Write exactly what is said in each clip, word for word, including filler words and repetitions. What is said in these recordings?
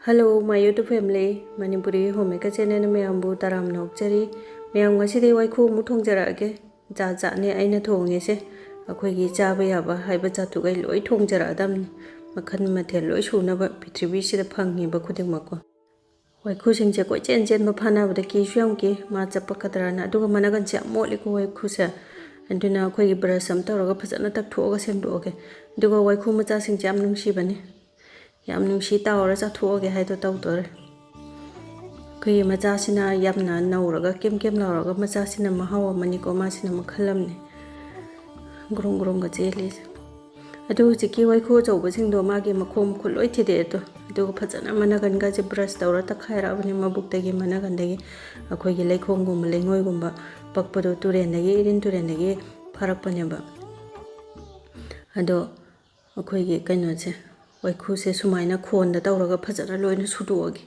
Hello, my YouTube family, Manipuri Homemaker channel ꯃꯌꯥꯝꯕꯨ ꯇꯔꯥꯝꯅ ꯑꯣꯛꯆꯔꯤ꯫ ꯃꯌꯥꯝ, ꯉꯁꯤꯗꯤ ꯋꯥꯏꯈꯨ ꯑꯃꯨꯛ ꯊꯣꯡꯖꯔꯛꯑꯒꯦ꯫ ꯖꯥꯠ ꯖꯥꯠꯅꯦ ꯑꯩꯅ ꯊꯣꯡꯉꯤꯁꯦ꯫ ꯑꯩꯈꯣꯏꯒꯤ ꯆꯥꯕ ꯌꯥꯕ ꯍꯥꯏꯕ ꯖꯥꯠꯇꯨꯒꯩ ꯂꯣꯏ ꯊꯣꯡꯖꯔꯛꯑꯗꯕꯅꯤ꯫ ꯃꯈꯜ ꯃꯊꯦꯜ ꯂꯣꯏ ꯁꯨꯅꯕ ꯄ꯭ꯔꯤꯊꯤꯕꯤꯁꯤꯗ ꯐꯪꯉꯤꯕ ꯈꯨꯗꯤꯡꯃꯛꯀꯣ꯫ ꯋꯥꯏꯈꯨꯁꯤꯡꯁꯦ ꯀꯣꯏꯆꯦꯟ ꯆꯦꯟꯕ ꯐꯥꯅꯕꯗ ꯀꯤꯁꯨ ꯌꯥꯝ ꯀꯤ, ꯃꯥ ꯆꯠꯄ ꯀꯗ꯭ꯔꯥꯅ꯫ ꯑꯗꯨꯒ ꯃꯅꯒꯟꯁꯦ ꯌꯥꯝ ꯃꯣꯠꯂꯤꯀꯣ ꯋꯥꯏꯈꯨꯁꯦ꯫ ꯑꯗꯨꯅ ꯑꯩꯈꯣꯏꯒꯤ brush ꯑꯃ ꯇꯧꯔꯒ ꯐꯖꯅ ꯇꯛꯊꯣꯛꯑꯒ ꯁꯦꯡꯗꯣꯛꯑꯒꯦ꯫ ꯑꯗꯨꯒ ꯋꯥꯏꯈꯨ ꯃꯆꯥꯁꯤꯡꯁꯦ ꯌꯥꯝ ꯅꯨꯡꯁꯤꯕꯅꯦ꯫ ꯌꯥꯝ ꯅꯨꯡꯁꯤ, ꯇꯥꯎꯔ ꯆꯥꯊꯣꯛꯑꯒꯦ ꯍꯥꯏꯗꯣ ꯇꯧꯗꯣꯔꯦ꯫ ꯑꯩꯈꯣꯏꯒꯤ ꯃꯆꯥꯁꯤꯅ ꯌꯥꯝꯅ ꯅꯧꯔꯒ ꯀꯦꯝ ꯀꯦꯝ ꯂꯥꯎꯔꯒ ꯃꯆꯥꯁꯤꯅ ꯃꯍꯥꯎ ꯑꯃꯅꯤꯀꯣ, ꯃꯥꯁꯤꯅ ꯃꯈꯜ ꯑꯃꯅꯤ꯫ ꯒ꯭ꯔꯣꯡ ꯒ꯭ꯔꯣꯡꯒ ꯆꯦꯜꯂꯤꯁꯦ꯫ ꯑꯗꯨ ꯍꯧꯖꯤꯛꯀꯤ ꯋꯥꯏꯈꯨ ꯑꯆꯧꯕꯁꯤꯡꯗꯣ ꯃꯥꯒꯤ ꯃꯈꯣꯡ ꯃꯈꯨꯠ ꯂꯣꯏ ꯊꯤꯗꯦꯛꯑꯦ ꯑꯗꯣ꯫ ꯑꯗꯨꯒ ꯐꯖꯅ ꯃꯅꯒꯟꯒꯁꯦ brush ꯇꯧꯔ ꯇꯛꯈꯥꯏꯔꯛꯑꯕꯅꯤ ꯃꯕꯨꯛꯇꯒꯤ, ꯃꯅꯒꯟꯗꯒꯤ꯫ ꯑꯩꯈꯣꯏꯒꯤ ꯂꯩꯈꯣꯝꯒꯨꯝꯕ ꯂꯩꯉꯣꯏꯒꯨꯝꯕ ꯄꯛꯄꯗꯣ ꯇꯨꯔꯦꯟꯗꯒꯤ, ꯏꯔꯤꯟ ꯇꯨꯔꯦꯟꯗꯒꯤ ꯐꯥꯔꯛꯄꯅꯦꯕ꯫ ꯑꯗꯣ ꯑꯩꯈꯣꯏꯒꯤ ꯀꯩꯅꯣꯁꯦ, ꯋꯥꯏꯈꯨꯁꯦ ꯁꯨꯃꯥꯏꯅ ꯈꯣꯟꯗ ꯇꯧꯔꯒ ꯐꯖꯅ ꯂꯣꯏꯅ ꯁꯨꯗꯣꯛꯑꯒꯦ꯫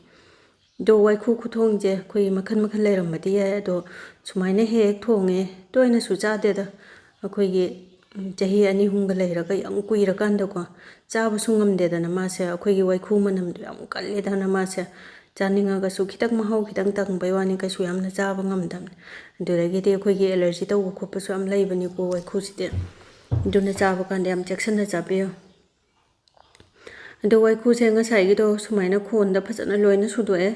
ꯑꯗꯣ ꯋꯥꯏꯈꯨ ꯈꯨꯊꯣꯡꯁꯦ ꯑꯩꯈꯣꯏꯒꯤ ꯃꯈꯜ ꯃꯈꯜ ꯂꯩꯔꯝꯕꯗꯤ ꯌꯥꯏ, ꯑꯗꯣ ꯁꯨꯃꯥꯏꯅ ꯍꯦꯛ ꯍꯦꯛ ꯊꯣꯡꯉꯦ, ꯇꯣꯏꯅꯁꯨ ꯆꯥꯗꯦꯗ꯫ ꯑꯩꯈꯣꯏꯒꯤ, ꯎꯝ, ꯆꯍꯤ ꯑꯅꯤ ꯑꯍꯨꯝꯒ ꯂꯩꯔꯒ ꯌꯥꯝ ꯀꯨꯏꯔꯀꯥꯟꯗꯀꯣ, ꯆꯥꯕꯁꯨ ꯉꯝꯗꯦꯗꯅ ꯃꯥꯁꯦ, ꯑꯩꯈꯣꯏꯒꯤ ꯋꯥꯏꯈꯨ ꯃꯅꯝꯗꯣ ꯌꯥꯝ ꯀꯜꯂꯦꯗꯅ ꯃꯥꯁꯦ꯫ ꯆꯥꯅꯤꯡꯉꯒꯁꯨ ꯈꯤꯇꯪ ꯃꯍꯥꯎ ꯈꯤꯇꯪ ꯇꯪꯕꯩ ꯋꯥꯅꯤ, ꯀꯩꯁꯨ ꯌꯥꯝꯅ ꯆꯥꯕ ꯉꯝꯗꯕꯅꯤ꯫ ꯑꯗꯨꯗꯒꯤꯗꯤ ꯑꯩꯈꯣꯏꯒꯤ allergy ꯇꯧꯕ ꯈꯣꯠꯄꯁꯨ ꯌꯥꯝ ꯂꯩꯕꯅꯤꯀꯣ ꯋꯥꯏꯈꯨꯁꯤꯗꯤ꯫ ꯑꯗꯨꯅ ꯆꯥꯕ ꯀꯥꯟꯗ ꯌꯥꯝ ꯆꯦꯛꯁꯤꯟꯅ ꯆꯥꯕꯤꯌꯨ꯫ ꯑꯗꯣ ꯋꯥꯏꯈꯨꯁꯦ ꯉꯁꯥꯏꯒꯤꯗꯣ ꯁꯨꯃꯥꯏꯅ ꯈꯣꯟꯗ ꯐꯖꯅ ꯂꯣꯏꯅ ꯁꯨꯗꯣꯛꯑꯦ꯫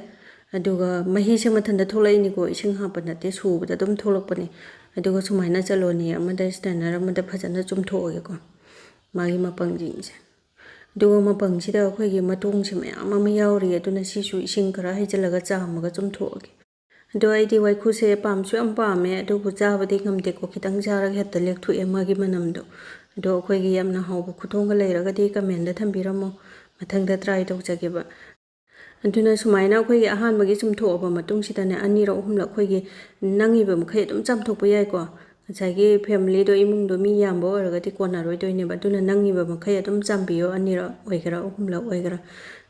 ꯑꯗꯨꯒ ꯃꯍꯤꯁꯦ ꯃꯊꯟꯇ ꯊꯣꯛꯂꯛꯏꯅꯤꯀꯣ, ꯏꯁꯤꯡ ꯍꯥꯞꯄ ꯅꯠꯇꯦ, ꯁꯨꯕꯗ ꯑꯗꯨꯝ ꯊꯣꯛꯂꯛꯄꯅꯤ꯫ ꯑꯗꯨꯒ ꯁꯨꯃꯥꯏꯅ ꯆꯂꯣꯅꯤ ꯑꯃꯗ, strainer ꯑꯃꯗ ꯐꯖꯅ ꯆꯨꯝꯊꯣꯛꯑꯒꯦꯀꯣ, ꯃꯥꯒꯤ ꯃꯄꯪꯁꯤꯡꯁꯦ꯫ ꯑꯗꯨꯒ ꯃꯄꯪꯁꯤꯗ ꯑꯩꯈꯣꯏꯒꯤ ꯃꯇꯣꯡꯁꯦ ꯃꯌꯥꯝ ꯑꯃ ꯌꯥꯎꯔꯤ, ꯑꯗꯨꯅ ꯁꯤꯁꯨ ꯏꯁꯤꯡ ꯈꯔ ꯍꯩꯖꯤꯜꯂꯒ ꯆꯥꯝꯃꯒ ꯆꯨꯝꯊꯣꯛꯑꯒꯦ꯫ ꯑꯗꯣ ꯑꯩꯗꯤ ꯋꯥꯏꯈꯨꯁꯦ ꯄꯥꯝꯁꯨ ꯌꯥꯝ ꯄꯥꯝꯃꯦ, ꯑꯗꯨꯕꯨ ꯆꯥꯕꯗꯤ ꯉꯝꯗꯦꯀꯣ, ꯈꯤꯇꯪ ꯆꯥꯔꯒ ꯍꯦꯛꯇ ꯂꯦꯛꯊꯣꯛꯑꯦ ꯃꯥꯒꯤ ꯃꯅꯝꯗꯣ꯫ ꯑꯗꯣ ꯑꯩꯈꯣꯏꯒꯤ ꯌꯥꯝꯅ ꯍꯥꯎꯕ ꯈꯨꯊꯣꯡꯒ ꯂꯩꯔꯒꯗꯤ comment ꯊꯝꯕꯤꯔꯝꯃꯣ, ꯃꯊꯪꯗ try ꯇꯧꯖꯒꯦꯕ꯫ ꯑꯗꯨꯅ ꯁꯨꯃꯥꯏꯅ ꯑꯩꯈꯣꯏꯒꯤ ꯑꯍꯥꯟꯕꯒꯤ ꯆꯨꯝꯊꯣꯛꯑꯕ ꯃꯇꯨꯡꯁꯤꯗꯅꯦ, ꯑꯅꯤꯔꯛ ꯑꯍꯨꯝꯂꯛ ꯑꯩꯈꯣꯏꯒꯤ ꯅꯪꯉꯤꯕ ꯃꯈꯩ ꯑꯗꯨꯝ ꯆꯥꯝꯊꯣꯛꯄ ꯌꯥꯏꯀꯣ꯫ ꯉꯁꯥꯏꯒꯤ familyꯗꯣ, ꯏꯃꯨꯡꯗꯣ ꯃꯤ ꯌꯥꯝꯕ ꯑꯣꯏꯔꯒꯗꯤ ꯀꯣꯟꯅꯔꯣꯏꯗꯣꯏꯅꯦꯕ꯫ ꯑꯗꯨꯅ ꯅꯪꯉꯤꯕ ꯃꯈꯩ ꯑꯗꯨꯝ ꯆꯥꯝꯕꯤꯌꯣ, ꯑꯅꯤꯔꯛ ꯑꯣꯏꯒꯦꯔꯥ ꯑꯍꯨꯝꯂꯛ ꯑꯣꯏꯒꯦꯔꯥ꯫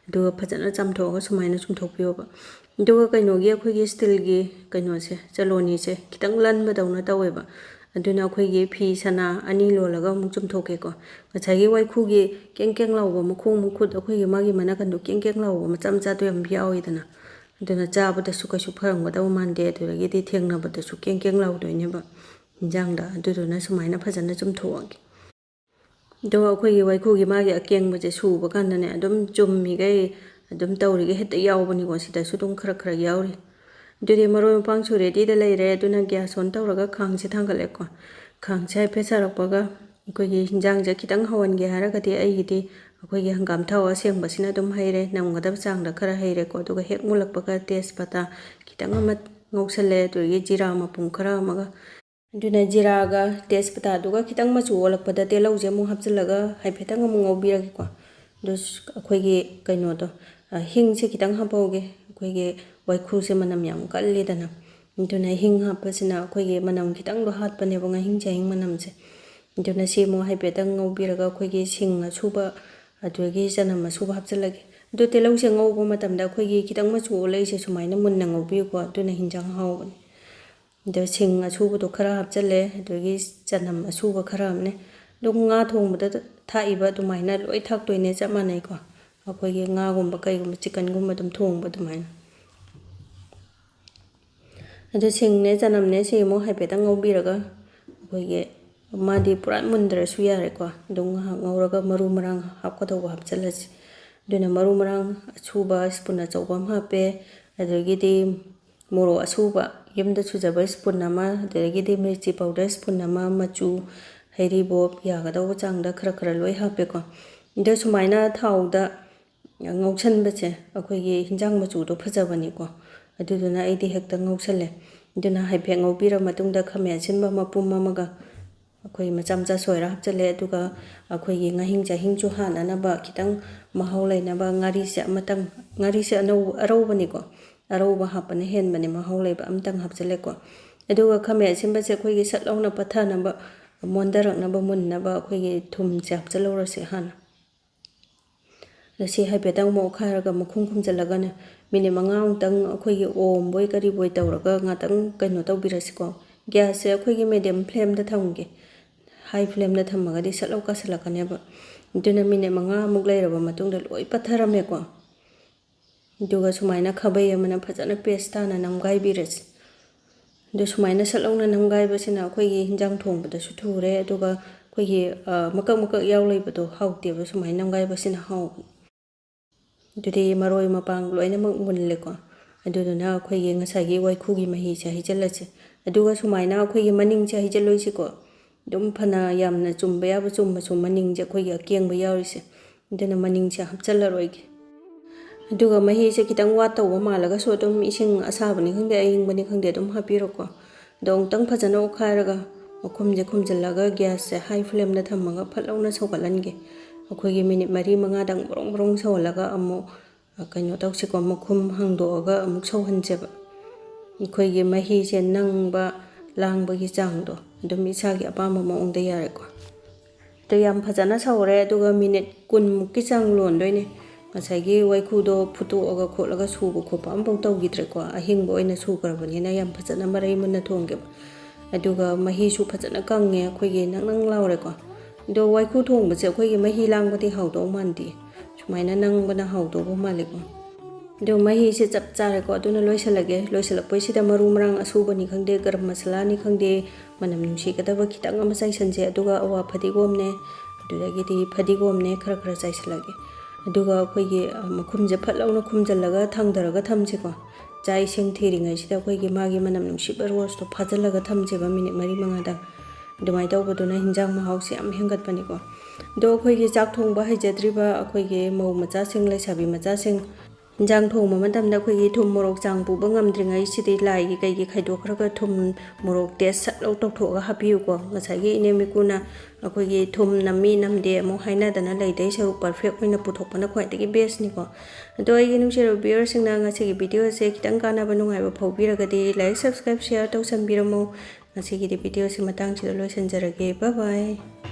ꯑꯗꯨꯒ ꯐꯖꯅ ꯆꯥꯝꯊꯣꯛꯑꯒ ꯁꯨꯃꯥꯏꯅ ꯆꯨꯝꯊꯣꯛꯄꯤꯌꯣꯕ꯫ ꯑꯗꯨꯒ ꯀꯩꯅꯣꯒꯤ, ꯑꯩꯈꯣꯏꯒꯤ steelꯒꯤ ꯀꯩꯅꯣꯁꯦ, ꯆꯂꯣꯅꯤꯁꯦ ꯈꯤꯇꯪ ꯂꯟꯕꯗꯧꯅ ꯇꯧꯋꯦꯕ꯫ ꯑꯗꯨꯅ ꯑꯩꯈꯣꯏꯒꯤ ꯐꯤ ꯁꯅꯥ ꯑꯅꯤ ꯂꯣꯜꯂꯒ ꯑꯃꯨꯛ ꯆꯨꯝꯊꯣꯛꯀꯦꯀꯣ꯫ ꯉꯁꯥꯏꯒꯤ ꯋꯥꯏꯈꯨꯒꯤ ꯀꯦꯡ ꯀꯦꯡ ꯂꯥꯎꯕ ꯃꯈꯣꯡ ꯃꯈꯨꯠ, ꯑꯩꯈꯣꯏꯒꯤ ꯃꯥꯒꯤ ꯃꯅꯥꯀꯟꯗꯣ ꯀꯦꯡ ꯀꯦꯡ ꯂꯥꯎꯕ ꯃꯆꯥ ꯃꯆꯥꯗꯣ ꯌꯥꯝ ꯌꯥꯎꯋꯤꯗꯅ, ꯑꯗꯨꯅ ꯆꯥꯕꯗꯁꯨ ꯀꯩꯁꯨ ꯐꯔꯝꯒꯗꯕ ꯃꯥꯟꯗꯦ, ꯑꯗꯨꯗꯒꯤꯗꯤ ꯊꯦꯡꯅꯕꯗꯁꯨ ꯀꯦꯡ ꯀꯦꯡ ꯂꯥꯎꯗꯣꯏꯅꯦꯕ ꯏꯟꯖꯥꯡꯗ꯫ ꯑꯗꯨꯗꯨꯅ ꯁꯨꯃꯥꯏꯅ ꯐꯖꯅ ꯆꯨꯝꯊꯣꯛꯑꯒꯦ꯫ ꯑꯗꯣ ꯑꯩꯈꯣꯏꯒꯤ ꯋꯥꯏꯈꯨꯒꯤ ꯃꯥꯒꯤ ꯑꯀꯦꯡꯕꯁꯦ ꯁꯨꯕ ꯀꯥꯟꯗꯅꯦ, ꯑꯗꯨꯝ ꯆꯨꯝꯃꯤꯈꯩ ꯑꯗꯨꯝ ꯇꯧꯔꯤꯈꯩ ꯍꯦꯛꯇ ꯌꯥꯎꯕꯅꯤꯀꯣ꯫ ꯁꯤꯗꯁꯨ ꯑꯗꯨꯝ ꯈꯔ ꯈꯔ ꯌꯥꯎꯔꯤ꯫ ꯑꯗꯨꯗꯤ ꯃꯔꯣꯏ ꯃꯄꯥꯡꯁꯨ ꯔꯦꯗꯤꯗ ꯂꯩꯔꯦ꯫ ꯑꯗꯨꯅ ꯒ꯭ꯌꯥꯁ ꯑꯣꯟ ꯇꯧꯔꯒ ꯈꯥꯡꯁꯦ ꯊꯥꯡꯒꯠꯂꯦꯀꯣ꯫ ꯈꯥꯡꯁꯦ ꯍꯥꯏꯐꯦꯠ ꯁꯥꯔꯛꯄꯒ ꯑꯩꯈꯣꯏꯒꯤ ꯍꯤꯟꯖꯥꯡꯁꯦ ꯈꯤꯇꯪ ꯍꯥꯎꯍꯟꯒꯦ ꯍꯥꯏꯔꯒꯗꯤ ꯑꯩꯒꯤꯗꯤ ꯑꯩꯈꯣꯏꯒꯤ ꯍꯪꯒꯥꯝ ꯊꯥꯎ ꯑꯁꯦꯡꯕꯁꯤꯅ ꯑꯗꯨꯝ ꯍꯩꯔꯦ, ꯅꯝꯒꯗꯕ ꯆꯥꯡꯗ ꯈꯔ ꯍꯩꯔꯦꯀꯣ꯫ ꯑꯗꯨꯒ ꯍꯦꯛ ꯃꯨꯜꯂꯛꯄꯒ ꯇꯦꯖꯄꯇꯥ ꯈꯤꯇꯪ ꯑꯃ ꯉꯧꯁꯜꯂꯦ, ꯑꯗꯨꯗꯒꯤ ꯖꯤꯔꯥ ꯃꯄꯨꯝ ꯈꯔ ꯑꯃꯒ꯫ ꯑꯗꯨꯅ ꯖꯤꯔꯥꯒ ꯇꯦꯖꯄꯇꯥꯗꯨꯒ ꯈꯤꯇꯪ ꯃꯆꯨ ꯑꯣꯜꯂꯛꯄꯗ ꯇꯤꯜꯍꯧꯁꯦ ꯑꯃꯨꯛ ꯍꯥꯞꯆꯤꯜꯂꯒ ꯍꯥꯏꯐꯦꯠꯇꯪ ꯑꯃꯨꯛ ꯉꯧꯕꯤꯔꯒꯦꯀꯣ꯫ ꯑꯗꯨ ꯑꯩꯈꯣꯏꯒꯤ ꯀꯩꯅꯣꯗꯣ, ꯑ, ꯍꯤꯡꯁꯦ ꯈꯤꯇꯪ ꯍꯥꯞꯍꯧꯒꯦ꯫ ꯑꯩꯈꯣꯏꯒꯤ ꯋꯥꯏꯈꯨꯁꯦ ꯃꯅꯝ ꯌꯥꯝ ꯀꯜꯂꯤꯗꯅ, ꯑꯗꯨꯅ ꯍꯤꯡ ꯍꯥꯞꯄꯁꯤꯅ ꯑꯩꯈꯣꯏꯒꯤ ꯃꯅꯝ ꯈꯤꯇꯪꯗꯣ ꯍꯥꯠꯄꯅꯦꯕ, ꯉꯥꯍꯤꯡ ꯆꯥꯍꯤꯡ ꯃꯅꯝꯁꯦ꯫ ꯑꯗꯨꯅ ꯁꯤ ꯑꯃꯨꯛ ꯍꯥꯏꯐꯦꯠꯇꯪ ꯉꯧꯕꯤꯔꯒ ꯑꯩꯈꯣꯏꯒꯤ ꯁꯤꯡ ꯑꯁꯨꯕ ꯑꯗꯨꯗꯒꯤ ꯆꯅꯝ ꯑꯁꯨꯕ ꯍꯥꯞꯆꯤꯜꯂꯒꯦ꯫ ꯑꯗꯨ ꯇꯤꯜꯍꯧꯁꯦ ꯉꯧꯕ ꯃꯇꯝꯗ ꯑꯩꯈꯣꯏꯒꯤ ꯈꯤꯇꯪ ꯃꯆꯨ ꯑꯣꯜꯂꯛꯏꯁꯦ ꯁꯨꯃꯥꯏꯅ ꯃꯨꯟꯅ ꯉꯧꯕꯤꯌꯨꯀꯣ, ꯑꯗꯨꯅ ꯍꯤꯟꯖꯥꯡ ꯍꯥꯎꯕꯅꯤ꯫ ꯑꯗ ꯁꯤꯡ ꯑꯁꯨꯕꯗꯣ ꯈꯔ ꯍꯥꯞꯆꯜꯂꯦ, ꯑꯗꯒꯤ ꯆꯅꯝ ꯑꯁꯨꯕ ꯈꯔ ꯑꯃꯅꯦ꯫ ꯑꯗꯨꯝ ꯉꯥ ꯊꯣꯡꯕꯗ ꯊꯥꯛꯏꯕ ꯑꯗꯨꯃꯥꯏꯅ ꯂꯣꯏ ꯊꯥꯛꯇꯣꯏꯅꯦ, ꯆꯞ ꯃꯥꯟꯅꯩꯀꯣ꯫ ꯑꯩꯈꯣꯏꯒꯤ ꯉꯥꯒꯨꯝꯕ ꯀꯩꯒꯨꯝꯕ, ꯆꯤꯛꯀꯟꯒꯨꯝꯕ ꯑꯗꯨꯝ ꯊꯣꯡꯕ ꯑꯗꯨꯃꯥꯏꯅ꯫ ꯑꯗꯨ ꯁꯤꯡꯅꯦ ꯆꯅꯝꯅꯦ ꯁꯤ ꯑꯃꯨꯛ ꯍꯥꯏꯐꯦꯠꯇꯪ ꯉꯧꯕꯤꯔꯒ ꯑꯩꯈꯣꯏꯒꯤ ꯃꯥꯗꯤ ꯄꯨꯔꯥ ꯃꯨꯟꯗ꯭ꯔꯁꯨ ꯌꯥꯔꯦꯀꯣ꯫ ꯑꯗꯨꯝ ꯉꯥꯏꯍꯥꯛ ꯉꯧꯔꯒ ꯃꯔꯨ ꯃꯔꯥꯡ ꯍꯥꯞꯀꯗꯧꯕ ꯍꯥꯞꯆꯜꯂꯁꯤ꯫ ꯑꯗꯨꯅ ꯃꯔꯨ ꯃꯔꯥꯡ ꯑꯁꯨꯕ ꯁ꯭ꯄꯨꯟ ꯑꯆꯧꯕ ꯑꯃ ꯍꯥꯞꯄꯦ, ꯑꯗꯒꯤꯗꯤ ꯃꯣꯔꯣꯛ ꯑꯁꯨꯕ ꯌꯨꯝꯗ ꯁꯨꯖꯕ ꯁ꯭ꯄꯨꯟ ꯑꯃ, ꯑꯗꯒꯤꯗꯤ ꯃꯤꯔꯆꯤ ꯄꯥꯎꯗꯔ ꯁ꯭ꯄꯨꯟ ꯑꯃ, ꯃꯆꯨ, ꯍꯩꯔꯤꯕꯣꯞ ꯌꯥꯒꯗꯧꯕ ꯆꯥꯡꯗ ꯈꯔ ꯈꯔ ꯂꯣꯏ ꯍꯥꯞꯄꯦꯀꯣ꯫ ꯑꯗꯣ ꯁꯨꯃꯥꯏꯅ ꯊꯥꯎꯗ ꯉꯧꯁꯟꯕꯁꯦ ꯑꯩꯈꯣꯏꯒꯤ ꯍꯤꯟꯖꯥꯡ ꯃꯆꯨꯗꯣ ꯐꯖꯕꯅꯤꯀꯣ꯫ ꯑꯗꯨꯗꯨꯅ ꯑꯩꯗꯤ ꯍꯦꯛꯇ ꯉꯧꯁꯜꯂꯦ꯫ ꯑꯗꯨꯅ ꯍꯥꯏꯐꯦꯠ ꯉꯧꯕꯤꯔ ꯃꯇꯨꯡꯗ ꯈꯥꯃꯦꯟ ꯑꯁꯤꯟꯕ ꯃꯄꯨꯝ ꯑꯃꯒ ꯑꯩꯈꯣꯏ ꯃꯆꯥ ꯃꯆꯥ ꯁꯣꯏꯔ ꯍꯥꯞꯆꯜꯂꯦ꯫ ꯑꯗꯨꯒ ꯑꯩꯈꯣꯏꯒꯤ ꯉꯥꯍꯤꯡ ꯆꯥꯍꯤꯡꯁꯨ ꯍꯥꯠꯅꯅꯕ ꯈꯤꯇꯪ ꯃꯍꯥꯎ ꯂꯩꯅꯕ ꯉꯥꯔꯤꯁꯦ ꯑꯃꯇꯪ, ꯉꯥꯔꯤꯁꯦ ꯑꯅꯧ-, ꯑꯔꯧꯕꯅꯤꯀꯣ, ꯑꯔꯧꯕ ꯍꯥꯞꯄꯅ ꯍꯦꯟꯕꯅꯦ ꯃꯍꯥꯎ ꯂꯩꯕ꯫ ꯑꯃꯇꯪ ꯍꯥꯞꯆꯜꯂꯦꯀꯣ꯫ ꯑꯗꯨꯒ ꯈꯥꯃꯦꯟ ꯑꯁꯤꯟꯕꯁꯦ ꯑꯩꯈꯣꯏꯒꯤ ꯁꯠ ꯂꯥꯎꯅ ꯄꯠꯊꯅꯕ, ꯃꯣꯟꯊꯔꯛꯅꯕ, ꯃꯨꯟꯅꯕ ꯑꯩꯈꯣꯏꯒꯤ ꯊꯨꯝꯁꯦ ꯍꯥꯞꯆꯜꯍꯧꯔꯁꯦ ꯍꯥꯟꯅ꯫ ꯑꯗ ꯁꯤ ꯍꯥꯏꯐꯦꯠꯇꯪ ꯑꯃꯨꯛ ꯑꯣꯠꯈꯥꯏꯔꯒ ꯃꯈꯨꯝ ꯈꯨꯝꯖꯤꯜꯂꯒꯅꯦ, ꯃꯤꯅꯤꯠ ꯃꯉꯥꯃꯨꯛꯇꯪ ꯑꯩꯈꯣꯏꯒꯤ ꯑꯣꯝꯕꯣꯏ ꯀꯔꯤꯕꯣꯏ ꯇꯧꯔꯒ ꯉꯥꯛꯇꯪ ꯀꯩꯅꯣ ꯇꯧꯕꯤꯔꯁꯤꯀꯣ꯫ ꯒ꯭ꯌꯥꯁꯁꯦ ꯑꯩꯈꯣꯏꯒꯤ ꯃꯦꯗꯤꯌꯝ ꯐ꯭ꯂꯦꯝꯗ ꯊꯝꯒꯦ꯫ ꯍꯥꯏ ꯐ꯭ꯂꯦꯝꯗ ꯊꯝꯃꯒꯗꯤ ꯁꯠ ꯂꯥꯎ ꯀꯥꯁꯜꯂꯛꯀꯅꯦꯕ꯫ ꯑꯗꯨꯅ ꯃꯤꯅꯤꯠ ꯃꯉꯥꯃꯨꯛ ꯂꯩꯔꯕ ꯃꯇꯨꯡꯗ ꯂꯣꯏ ꯄꯠꯊꯔꯝꯃꯦꯀꯣ꯫ ꯑꯗꯨꯒ ꯁꯨꯃꯥꯏꯅ ꯈꯥꯕꯩ ꯑꯃꯅ ꯐꯖꯅ ꯄꯦꯁ ꯇꯥꯅ ꯅꯝꯒꯥꯏꯕꯤꯔꯁꯤ꯫ ꯑꯗꯨ ꯁꯨꯃꯥꯏꯅ ꯁꯠ ꯂꯥꯎꯅ ꯅꯝꯒꯥꯏꯕꯁꯤꯅ ꯑꯩꯈꯣꯏꯒꯤ ꯍꯤꯟꯖꯥꯡ ꯊꯣꯡꯕꯗꯁꯨ ꯊꯨꯔꯦ, ꯑꯗꯨꯒ ꯑꯩꯈꯣꯏꯒꯤ, ꯑ, ꯃꯀꯛ ꯃꯀꯛ ꯌꯥꯎ ꯂꯩꯕꯗꯣ ꯍꯥꯎꯇꯦꯕ, ꯁꯨꯃꯥꯏꯅ ꯅꯝꯒꯥꯏꯕꯁꯤꯅ ꯍꯥꯎꯕꯅꯤ꯫ ꯑꯗꯨꯗꯤ ꯃꯔꯣꯏ ꯃꯄꯥꯡ ꯂꯣꯏꯅꯃꯛ ꯃꯨꯜꯂꯦꯀꯣ꯫ ꯑꯗꯨꯗꯨꯅ ꯑꯩꯈꯣꯏꯒꯤ ꯉꯁꯥꯏꯒꯤ ꯋꯥꯏꯈꯨꯒꯤ ꯃꯍꯤꯁꯦ ꯍꯩꯖꯤꯜꯂꯁꯦ꯫ ꯑꯗꯨꯒ ꯁꯨꯃꯥꯏꯅ ꯑꯩꯈꯣꯏꯒꯤ ꯃꯅꯤꯡꯁꯦ ꯍꯩꯖꯤꯜꯂꯣꯏꯁꯤꯀꯣ꯫ ꯑꯗꯨꯝ ꯐꯅ ꯌꯥꯝꯅ ꯆꯨꯝꯕ ꯌꯥꯕ ꯆꯨꯝꯃꯁꯨ, ꯃꯅꯤꯡꯁꯦ ꯑꯩꯈꯣꯏꯒꯤ ꯑꯀꯦꯡꯕ ꯌꯥꯎꯔꯤꯁꯦ, ꯑꯗꯨꯅ ꯃꯅꯤꯡꯁꯦ ꯍꯥꯞꯆꯤꯜꯂꯔꯣꯏꯒꯦ꯫ ꯑꯗꯨꯒ ꯃꯍꯤꯁꯦ ꯈꯤꯇꯪ ꯋꯥꯠꯇꯧꯕ ꯃꯥꯜꯂꯒꯁꯨ ꯑꯗꯨꯝ ꯏꯁꯤꯡ ꯑꯁꯥꯕꯅꯤ ꯈꯪꯗꯦ, ꯑꯌꯤꯡꯕꯅꯤ ꯈꯪꯗꯦ, ꯑꯗꯨꯝ ꯍꯥꯞꯄꯤꯔꯣꯀꯣ꯫ ꯑꯗꯣ ꯑꯃꯨꯛꯇꯪ ꯐꯖꯅ ꯑꯣꯠꯈꯥꯏꯔꯒ ꯃꯈꯨꯝꯁꯦ ꯈꯨꯝꯖꯤꯜꯂꯒ ꯒ꯭ꯌꯥꯁꯁꯦ ꯍꯥꯏ ꯐ꯭ꯂꯦꯝꯗ ꯊꯝꯃꯒ ꯐꯠ ꯂꯥꯎꯅ ꯁꯧꯒꯠꯍꯟꯒꯦ꯫ ꯑꯩꯈꯣꯏꯒꯤ ꯃꯤꯅꯤꯠ ꯃꯔꯤ ꯃꯉꯥꯗꯪ ꯕ꯭ꯔꯣꯡ ꯕ꯭ꯔꯣꯡ ꯁꯧꯍꯜꯂꯒ ꯑꯃꯨꯛ, ꯑ, ꯀꯩꯅꯣ ꯇꯧꯁꯤꯀꯣ, ꯃꯈꯨꯝ ꯍꯥꯡꯗꯣꯛꯑꯒ ꯑꯃꯨꯛ ꯁꯧꯍꯟꯁꯦꯕ꯫ ꯑꯩꯈꯣꯏꯒꯤ ꯃꯍꯤꯁꯦ ꯅꯪꯕ ꯂꯥꯡꯕꯒꯤ ꯆꯥꯡꯗꯣ ꯑꯗꯨꯝ ꯏꯁꯥꯒꯤ ꯑꯄꯥꯝꯕ ꯃꯑꯣꯡꯗ ꯌꯥꯔꯦꯀꯣ꯫ ꯑꯗꯣ ꯌꯥꯝ ꯐꯖꯅ ꯁꯧꯔꯦ, ꯑꯗꯨꯒ ꯃꯤꯅꯤꯠ ꯀꯨꯟꯃꯨꯛꯀꯤ ꯆꯥꯡ ꯂꯣꯟꯗꯣꯏꯅꯦ꯫ ꯉꯁꯥꯏꯒꯤ ꯋꯥꯏꯈꯨꯗꯣ ꯐꯨꯠꯇꯣꯛꯑꯒ ꯈꯣꯠꯂꯒ ꯁꯨꯕ ꯈꯣꯠꯄ ꯑꯝꯐꯥꯎ ꯇꯧꯈꯤꯗ꯭ꯔꯦꯀꯣ, ꯑꯍꯤꯡꯕ ꯑꯣꯏꯅ ꯁꯨꯈ꯭ꯔꯕꯅꯤꯅ ꯌꯥꯝ ꯐꯖꯅ ꯃꯔꯩ ꯃꯨꯟꯅ ꯊꯣꯡꯒꯦꯕ꯫ ꯑꯗꯨꯒ ꯃꯍꯤꯁꯨ ꯐꯖꯅ ꯀꯪꯉꯦ, ꯑꯩꯈꯣꯏꯒꯤ ꯅꯪ ꯅꯪ ꯂꯥꯎꯔꯦꯀꯣ꯫ ꯑꯗꯣ ꯋꯥꯏꯈꯨ ꯊꯣꯡꯕꯁꯦ ꯑꯩꯈꯣꯏꯒꯤ ꯃꯍꯤ ꯂꯥꯡꯕꯗꯤ ꯍꯥꯎꯗꯧ ꯃꯥꯟꯗꯦ, ꯁꯨꯃꯥꯏꯅ ꯅꯪꯕꯅ ꯍꯥꯎꯗꯧꯕ ꯃꯥꯜꯂꯦꯀꯣ꯫ ꯑꯗꯣ ꯃꯍꯤꯁꯦ ꯆꯞ ꯆꯥꯔꯦꯀꯣ, ꯑꯗꯨꯅ ꯂꯣꯏꯁꯤꯜꯂꯒꯦ꯫ ꯂꯣꯏꯁꯤꯜꯂꯛꯄꯩꯁꯤꯗ ꯃꯔꯨ ꯃꯔꯥꯡ ꯑꯁꯨꯕꯅꯤ ꯈꯪꯗꯦ, ꯒꯔꯝ ꯃꯁꯥꯂꯥꯅꯤ ꯈꯪꯗꯦ, ꯃꯅꯝ ꯅꯨꯡꯁꯤꯒꯗꯕ ꯈꯤꯇꯪ ꯑꯃ ꯆꯥꯏꯁꯟꯁꯦ꯫ ꯑꯗꯨꯒ ꯑꯋꯥ ꯐꯗꯤꯒꯣꯝꯅꯦ, ꯑꯗꯨꯗꯒꯤꯗꯤ ꯐꯗꯤꯒꯣꯝꯅꯦ, ꯈꯔ ꯈꯔ ꯆꯥꯏꯁꯤꯜꯂꯒꯦ꯫ ꯑꯗꯨꯒ ꯑꯩꯈꯣꯏꯒꯤ, ꯑ, ꯃꯈꯨꯝꯁꯦ ꯐꯠ ꯂꯥꯎꯅ ꯈꯨꯝꯖꯤꯜꯂꯒ ꯊꯥꯡꯊꯔꯒ ꯊꯝꯁꯦꯀꯣ꯫ ꯆꯥꯛ ꯏꯁꯤꯡ ꯊꯤꯔꯤꯉꯩꯁꯤꯗ ꯑꯩꯈꯣꯏꯒꯤ ꯃꯥꯒꯤ ꯃꯅꯝ ꯅꯨꯡꯁꯤꯕ ꯔꯣꯁꯇꯣ ꯐꯥꯖꯤꯜꯂꯒ ꯊꯝꯁꯦꯕ ꯃꯤꯅꯤꯠ ꯃꯔꯤ ꯃꯉꯥꯗꯪ꯫ ꯑꯗꯨꯃꯥꯏꯅ ꯇꯧꯕꯗꯨꯅ ꯍꯤꯟꯖꯥꯡ ꯃꯍꯥꯎꯁꯦ ꯌꯥꯝ ꯍꯦꯟꯒꯠꯄꯅꯤꯀꯣ꯫ ꯑꯗꯣ ꯑꯩꯈꯣꯏꯒꯤ ꯆꯥꯛ ꯊꯣꯡꯕ ꯍꯩꯖꯗ꯭ꯔꯤꯕ ꯑꯩꯈꯣꯏꯒꯤ ꯃꯧ ꯃꯆꯥꯁꯤꯡ, ꯂꯩꯁꯥꯕꯤ ꯃꯆꯥꯁꯤꯡ, ꯍꯤꯟꯖꯥꯡ ꯊꯣꯡꯕ ꯃꯇꯝꯗ ꯑꯩꯈꯣꯏꯒꯤ ꯊꯨꯝ ꯃꯣꯔꯣꯛ ꯆꯥꯡ ꯄꯨꯕ ꯉꯝꯗ꯭ꯔꯤꯉꯩꯁꯤꯗꯤ ꯂꯥꯏꯒꯤ ꯀꯩꯒꯤ ꯈꯥꯏꯗꯣꯛꯈ꯭ꯔꯒ ꯊꯨꯝ ꯃꯣꯔꯣꯛ ꯇꯦꯁ ꯁꯠ ꯂꯧ ꯇꯧꯊꯣꯛꯑꯒ ꯍꯥꯞꯄꯤꯌꯨꯀꯣ꯫ ꯉꯁꯥꯏꯒꯤ ꯏꯅꯦ ꯃꯤꯀꯨꯅ ꯑꯩꯈꯣꯏꯒꯤ ꯊꯨꯝ ꯅꯝꯃꯤ ꯅꯝꯗꯦ ꯑꯃꯨꯛ ꯍꯥꯏꯅꯗꯅ ꯂꯩꯗꯩ ꯁꯔꯨꯛ ꯄꯔꯐꯦꯛ ꯑꯣꯏꯅ ꯄꯨꯊꯣꯛꯄꯅ ꯈ꯭ꯋꯥꯏꯗꯒꯤ ꯕꯦꯁꯅꯤꯀꯣ꯫ ꯑꯗꯣ ꯑꯩꯒꯤ ꯅꯨꯡꯁꯤꯔꯕ ꯚ꯭ꯌꯨꯋꯔꯁꯤꯡꯅ ꯉꯁꯤꯒꯤ ꯚꯤꯗꯤꯑꯣꯁꯦ ꯈꯤꯇꯪ ꯀꯥꯟꯅꯕ ꯅꯨꯡꯉꯥꯏꯕ ꯐꯥꯎꯕꯤꯔꯒꯗꯤ ꯂꯥꯏꯛ, ꯁꯕꯁꯀ꯭ꯔꯥꯏꯕ, ꯁꯤꯌꯔ ꯇꯧꯁꯟꯕꯤꯔꯝꯃꯣ꯫ ꯉꯁꯤꯒꯤꯗꯤ ꯚꯤꯗꯤꯑꯣꯁꯤ ꯃꯇꯥꯡꯁꯤꯗ ꯂꯣꯏꯁꯤꯟꯖꯔꯒꯦ꯫ ꯕꯥꯏ ꯕꯥꯏ꯫